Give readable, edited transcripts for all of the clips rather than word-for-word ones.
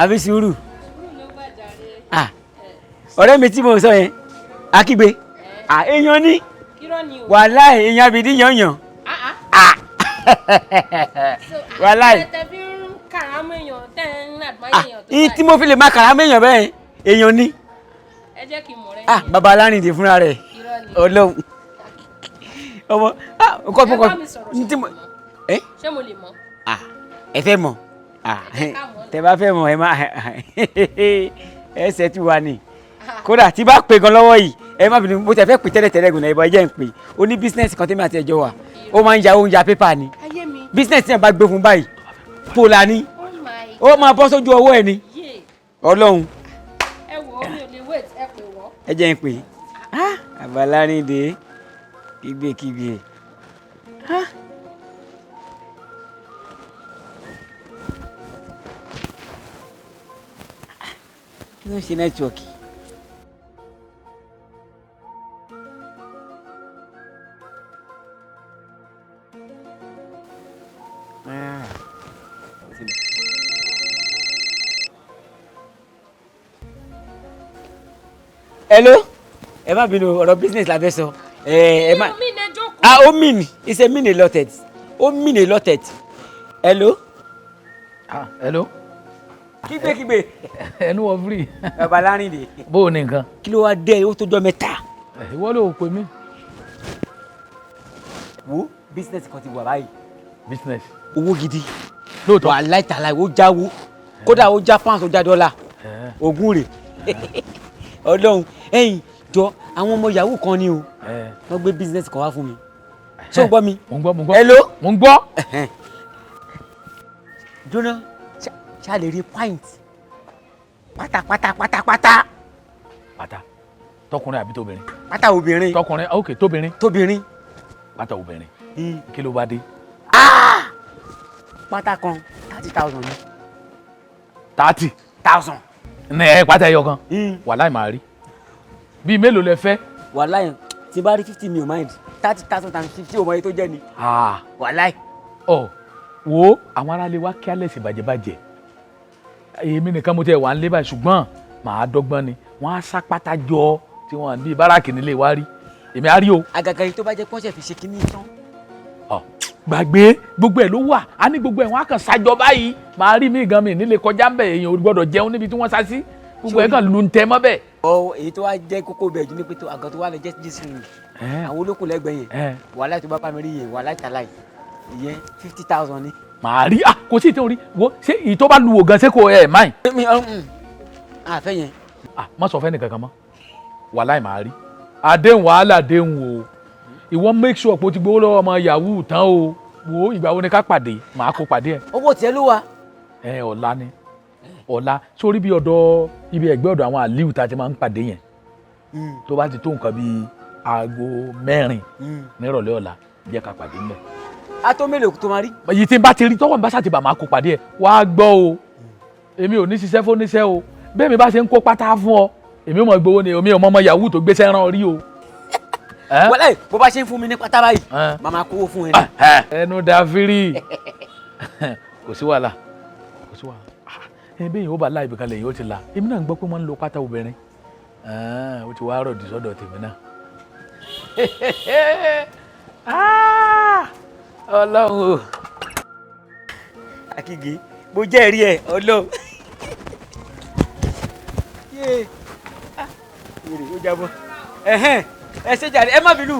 Àbí sùúrù. Ah, ọ̀rẹ́ mi tí mo sọ yẹn, akígbe. Ah, èèyàn ní. Irọ́ ni o. Wàláì, èèyàn abìdí yanyan. Ah, wàláì. Tẹ fi ń kàrámọ́ èèyàn, tẹ́ ń admire Ah, èèyàn tó ìyí tí báyìí. mo fi lè máa kàrámọ́ èèyàn bẹ́ẹ̀, èèyàn ní. Ẹ jẹ́ kí n mọ̀ rẹ́. Ah, bàbá alárìndé fúnra rẹ̀. Irọ́ ni. Ọlọ́run ọmọ, ah, nǹkan Ẹ fún bá kan mi sọ̀rọ̀, ní ṣé tí mo mo lè mọ̀? Ẹ. Ṣé mo lè mọ̀? Ah, ẹ fẹ́ mọ̀? Ah, Ẹ jẹ́ ká mọ̀. tẹ bá fẹ́ mọ̀, ẹ má ẹsẹ̀ tí wà ní. Kódà tí bá pè gan lọ́wọ́ yìí, ẹ má bínú, mo tẹ fẹ́ pè tẹ́lẹ̀ tẹ́lẹ̀ gùn náà, ìbọn jẹ́ ń pè. Ó ní business kan tẹ́mi àti ẹjọ́ wà, ó máa ń ya oúnjẹ pépà ni. Ayé mi. Business tí yẹn bá gbé fún báyìí pòlà ni. Oh my. Ó máa bọ́ sójú ọwọ́ ẹ ni. Yé. Ọlọ́run. Ẹ wò ó, mi ò lè wait, ẹ pè wọ́. Ẹ jẹ́ ń pè. Ah, Àbálárìndé kígbe. Ah. Kí ló ń ṣe network? Ah. Hello, ẹ má bínú, ọ̀rọ̀ business la fẹ́ sọ. Ẹ má. Mi ní ẹjọ́ kù. Ah, ó mean, it's a mean a lot. Ó mean a lot. Hello. Ah, hello. Kígbe kígbe. Ẹnu wọ free. Bàbá Lárìndé. Bó o ní nǹkan? Kí ló wá dé? Ó tó jọ́ mẹ́ta. Ẹ, ìwọ ló pè mí. Wo, business kan ti wà báyìí. Business? Owó gidi. Lóòótọ́? Wà láìtàláì, ó jáwó. Kódà ó já pounds, ó já dọ́là. Ogún rè. Ọlọ́run ẹ̀yìn jọ, àwọn ọmọ yahoo kan ni o. Wọ́n gbé business kan wá fún mi. Ṣé o gbọ́ mi? Mo ń gbọ́, mo ń gbọ́. Hello. Mo ń gbọ́. Jóná, ṣá lè rí pint pátápátá pátápátá? Pátá tọkùnrin àbí tóbìnrin? Pátá obìnrin. Tọkùnrin, ok, tóbìnrin. Tóbìnrin. Pátá obìnrin. Kí ló bá dé? Pátá kan 30,000 ni. 30 thousand. Ní ẹ pátá ẹyọ kan? Wàláì, máa rí. Bíi mélòó lẹ fẹ́? Wàláì, tí bá rí 50, mi ò mind. 30,000 times 50, ò mọ iye tó jẹ́ ni. Ah. Wàláì. Ọ wo, àwọn aráalé wa careless bàjẹ́bàjẹ́. Èmi nìkan mo ti ẹ̀ wà ń lé báyìí, ṣùgbọ́n màá dọ́gbọ́n ni. Wọ́n á sá pátá jọ tí wọ́n bí báràkì nílé wa rí. Èmi á rí o. Àgàgà yìí tó bá jẹ́ pọ́nṣẹ̀ fi ṣe kínní tán. Ọ gbàgbé, gbogbo ẹ̀ ló wà á ní, gbogbo ẹ̀ wọ́n á kàn sájọ báyìí. Màá rí mi gan, mi nílé kọjá ń bẹ̀. Èèyàn ò gbọ́dọ̀ jẹun níbi tí wọ́n sá sí. Gbogbo ẹ̀ kàn lu ń tẹ mọ́ bẹ́ẹ̀. Ọ èyí tó wá jẹ́ kókó bẹ̀ jù ní pé tó àgọ́ tó wà lọ jẹ́ jésù ni àwọn olókùn lẹ́gbẹ̀ẹ́ yẹn. Wàláì, tó bá bá mi rí yẹn, wàláì tàláì, ìyẹn 50,000 ni. Màá rí. Ah, kò sí ìtẹ́ orí wo. Ṣé ìyí tó bá lu wò gan, ṣé kò ẹ̀ máì? Mi àfẹ́ yẹn. Ah, má sọ fẹ́ nìkankan mọ́. Wàláì, màá rí. Àdéhùn wàhálà, àdéhùn o. Ìwọ make sure pé o ti gbowó lọ́wọ́ ọmọ yahoo tán o. Wo, ìgbà wo ni ká pàdé? Màá kó pàdé ẹ. Owó tiẹ̀ ló wà. Ẹ ọ̀la ni, ọ̀la. Sórí bí ọ̀dọ̀ ibi ẹ̀gbẹ́ ọ̀dọ̀ àwọn Aliu tá a ti máa ń pàdé yẹn, tó bá ti tó nǹkan bíi aago 4 nírọ̀lẹ́ ọ̀la, jẹ́ ká pàdé ńbẹ̀. A tó mélòó tó máa rí? Èyí tí n bá ti rí, tọ́wọ́ mi bá ṣàtìbà, máa kó pàdé ẹ̀. Wá gbọ́ o, èmi ò ní ṣiṣẹ́ fóníṣẹ́ o. Bẹ́ẹ̀ mi bá ṣe ń kó pátá fún ọ, èmi ò mọ̀ gbowó ni. Èmi ò mọ ọmọ yahoo tó gbéṣẹ́ rán ọ rí o. Wàláì, bó bá ṣe ń fún mi ní pátá báyìí, màá máa kówó fún ẹ ní. Ẹnu da fírì, kò sí wàhálà, kò sí wàhálà. Ẹ bẹ́ẹ̀ yóò bá láì ibìkan lẹ́yìn ó ti la. Èmi náà ń gbọ́ pé wọ́n ń lo pátá obìnrin. Ó ti wá rọ̀ dì sọ́dọ̀ tèmi náà. Ọlọ́run o, akígbe, mo jẹ́rìí ẹ, Ọlọ́run. Yé, ah, wèrè, ó jábọ́. Ẹ̀hẹ́n, ẹ ṣe jàre, ẹ má bínú,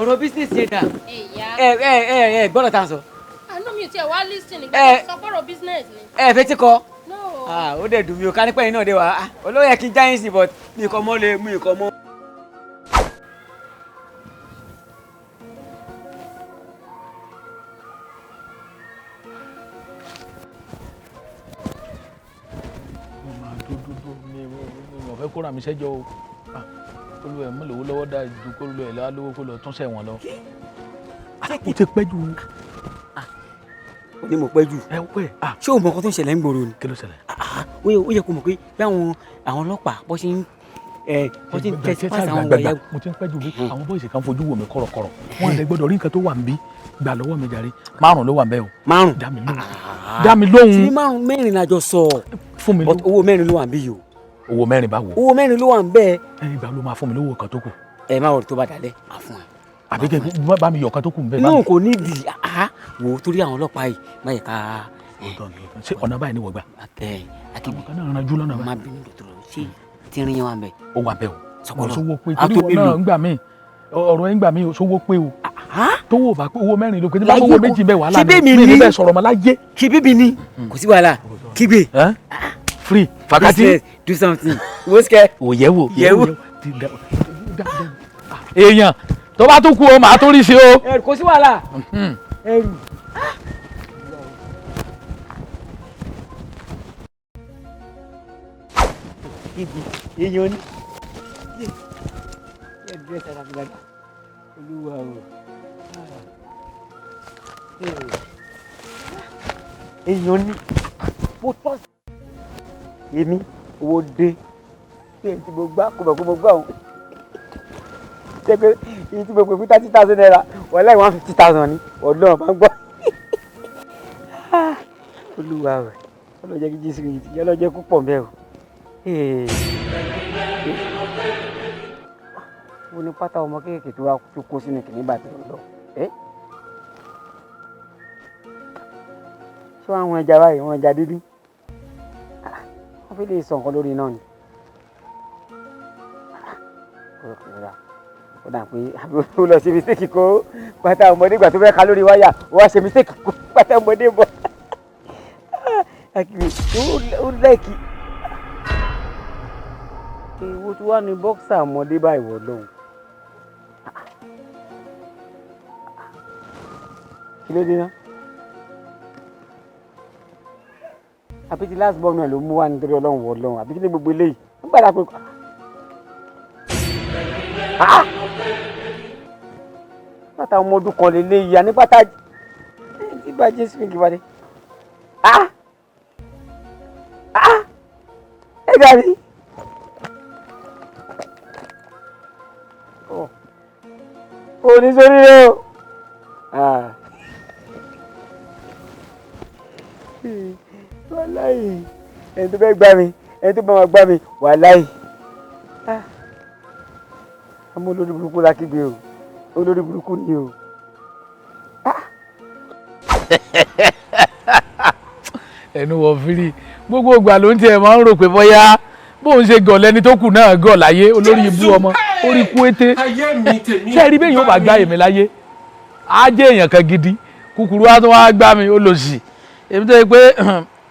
ọ̀rọ̀ business yẹn dà? Ẹ̀yà. Ẹ ẹ ẹ ẹ gbọ́dọ̀ tá à ń sọ. Àánú mi ò tiẹ̀ wá listen nígbà tó sọ pọ̀rọ̀ business ni. Ẹ fẹ́ tí kọ. No. Ah, ó dẹ̀ dùn mí o, ká nípa yín náà dé wá. Ah, olóyè kí n já yín sí, but mi kàn mọ́ lè mi kàn mọ́. Mo máa dúdú, mi ò fẹ́ kóra mi sẹ́jọ́ o. Ah, olú ẹ̀ mú lówó lọ́wọ́ dá ju kó lọ ẹ̀ lọ́wọ́ lówó kó lọ tún sẹ̀wọ̀n lọ. Ó ti pẹ́ jù. Ó ní mo pẹ́ jù. Ẹ pẹ́. Ṣé o mọ nǹkan tó ń ṣẹlẹ̀ ń gbòòrò ni? Kí ló ṣẹlẹ̀? Ó yẹ kó mọ̀ pé bí àwọn ọlọ́pàá bó ṣe ń Ẹ wọ́n ti ń tẹ̀sí pàṣẹ àwọn ọmọ yahoo. Mo ti ń pẹ́ jù bí àwọn bọ́ìsì kan fojú wò mí kọ̀rọ̀kọ̀rọ̀, wọn lè gbọ́dọ̀ rí nǹkan tó wà ń bí gbà lọ́wọ́ mi jàre. 5 ló wà ń bẹ́ o. 5. Dá mi lóhùn, dá mi lóhùn. Tí 5 mẹ́rin la jọ sọ. Fún mi lówó. Owó 4 ló wà ń bí yìí o. Owó 4 báwo? Owó 4 ló wà ń bẹ́ẹ̀. Ẹ ìgbà ló máa fún mi lówó kan tó kù. Ẹ má wọlé tó bá dalẹ̀ á fún ẹ. Àbí kẹ bá mi yọ kan tó kù ń bẹ́ẹ̀. Inú kò ní di wò ó torí àwọn ọlọ́pàá yìí má yẹ ká. Ṣé ọ̀nà báyìí ni wọ́n gbà? Ẹ akíbi àwọn kan náà ranjú lọ́nà báyìí. Má bínú dòtòrò, ṣé tírín yẹn wà ń bẹ? Ó wà bẹ́ẹ̀ o. Sọkọlọ. Sowó pé torí wọn náà ń gbà mí ọ̀rọ̀ ẹ̀ ń gbà mí sowó pé o. Tówó bá pé owó 4 ló pé tí bá owó 2 bẹ́ẹ̀ wàhálà ni mi ní bẹ́ẹ̀ sọ̀rọ̀ mọ́ láyé. Ṣé bíbí ni kò sí wàhálà kígbe. Free fakati. Do something. Wo sikẹ. O yẹ wo. Yẹ wo. Èèyàn tó bá tún kú o màá tún rí sí o. Ẹrù kò sí wàhálà. Ẹrù. Ibi èèyàn ni. Ẹ dúró sára fi dáadáa. Olúwa o. Èèyàn ni. Mo tọ́ sí. Èmi owó dé. Ṣé tí mo gbá kò mọ̀ pé mo gbá òun? Ṣé pé iye tí mo pè fún 30,000 naira wàláhì 150,000 ni ọ̀dọ́ máa ń gbọ́. Olúwa o. Ọlọ́run jẹ́ kí Jésù yìí ti Ọlọ́run jẹ́ kó pọ̀ mẹ́ o. Mo ní pátá ọmọ kéékèèké tó wá tó kó sínú kìnìún bàtà lọ. Ṣé àwọn ẹja báyìí, àwọn ẹja dúdú? Wọ́n fi lè sọ nǹkan lórí iná ni. Ó dà pé ó lọ ṣe mistake kó pátá ọmọdé ìgbà tó fẹ́ ka lórí wáyà, ó wá ṣe mistake kó pátá ọmọdé bọ̀. Ó lẹ́ẹ̀kì. Ewo tí wàá ní bọ́ksà ọmọdé báyìí wọ̀ lóhùn. Kí ló dé ná? Àbí ti last born náà ló mú wá nítorí Ọlọ́run wọ̀ lọ́hùn, àbí kí ni gbogbo eléyìí? Ń gbàdá pé. Bàtà ọmọ ọdún kan lélẹ́yìí, àní bàtà tí bá Jésù kì í wá dé. Ẹ dàbí. O ní sórí rẹ o. Wàláyé ẹni tó fẹ́ gbá mi, ẹni tó bá máa gbá mi, wàláyé. Àmọ́ olórí burúkú la kígbe o, olórí burúkú ni o. Ẹnu wọ firi gbogbo ìgbà ló ń tiẹ̀ máa ń rò pé bóyá bóun ṣe gọ̀ lẹ́ni tó kù náà gọ̀ láyé, olórí ibú ọmọ orí kú ètè. Ṣé ẹ rí bẹ́ẹ̀ yóò bá gbá èmi láyé, á jẹ́ èèyàn kan gidi, kúkúrú á tún wá gbá mi ó lò sí. Èmi tó yẹ pé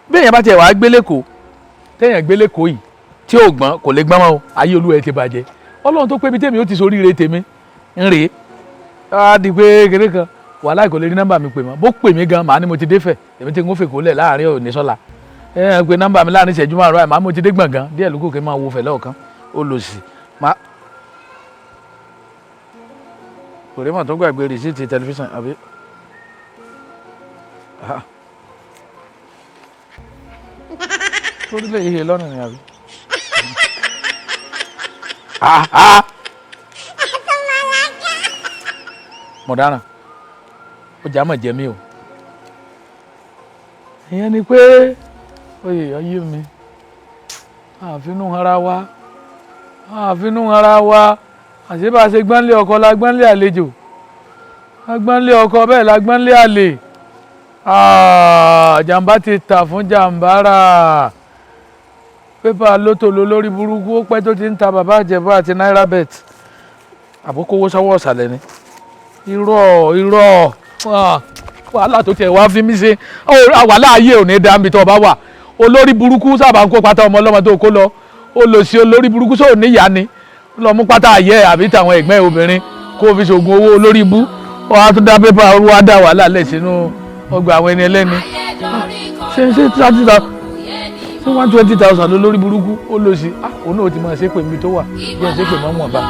bí èèyàn bá tiẹ̀ wá gbélé kó, téèyàn gbélé kó yìí tí ò gbọ́n kò lè gbọ́n mọ́ o, ayé olúwa ẹ ti bàjẹ́. Ọlọ́run tó pé ibi tèmi ó ti soríire tèmi ń rèé, á di pé kékeré kan wàhálà kò lè rí nọ́mbà mi pè mọ́, bó pè mí gan màá ní mo ti dé fẹ̀, èmi ti ń fè kó lẹ̀ láàrin òní sọ́la. Ẹ ẹ pé nọ́mbà mi láàrin ìṣẹ́jú 5 àì màá mo ti dé gbọ̀ngàn díẹ̀ lóko kí n máa wo fẹ̀ lọ́ọ̀kan ó lò sí. Kò rí mọ̀ tó gbàgbé rìsíìtì tẹlifíṣàn àbí. Torí lè yíhe lọ́nà ni àbí. Mo dáràn, ó jà mọ̀ jẹ́ mi o. Ìyẹn ni pé oyè ayé mi, àfinú ara wa, àfinú ara wa, àṣé bá a ṣe gbọ́nlé ọkọ la gbọ́nlé àlejò, la gbọ́nlé ọkọ bẹ́ẹ̀ la gbọ́nlé àlè. Jàǹbá ti tà fún jàǹbá rà. Pépà lótò ló lórí burúkú, ó pẹ́ tó ti ń ta bàbá àjẹbá àti náírà bet. Àbókówó sọ́wọ́ ọ̀sàlẹ̀ ni. Irọ́ irọ́ wàhálà tó tiẹ̀ wá fi mí ṣe, wàhálà ayé ò ní dá níbi tó o bá wà. Olórí burúkú sábà ń kó pátá ọmọ ọlọ́mọ tó kó lọ, ó lọ sí olórí burúkú sóò níyà ni, lọ mú pátá ayé àbí tàwọn ẹ̀gbẹ́ obìnrin kó fi ṣoògùn owó olórí ibú, ó wá tún dá pépà ó wá dá wàhálà lẹ̀ sínú ọgbà àwọn ẹni ẹlẹ́ni. Ṣé 30,000 ṣé 120,000 lólórí burúkú ó lọ sí, òun náà ti máa ṣépè mi tó wà, bí ẹ ṣépè mọ́ wọn bá.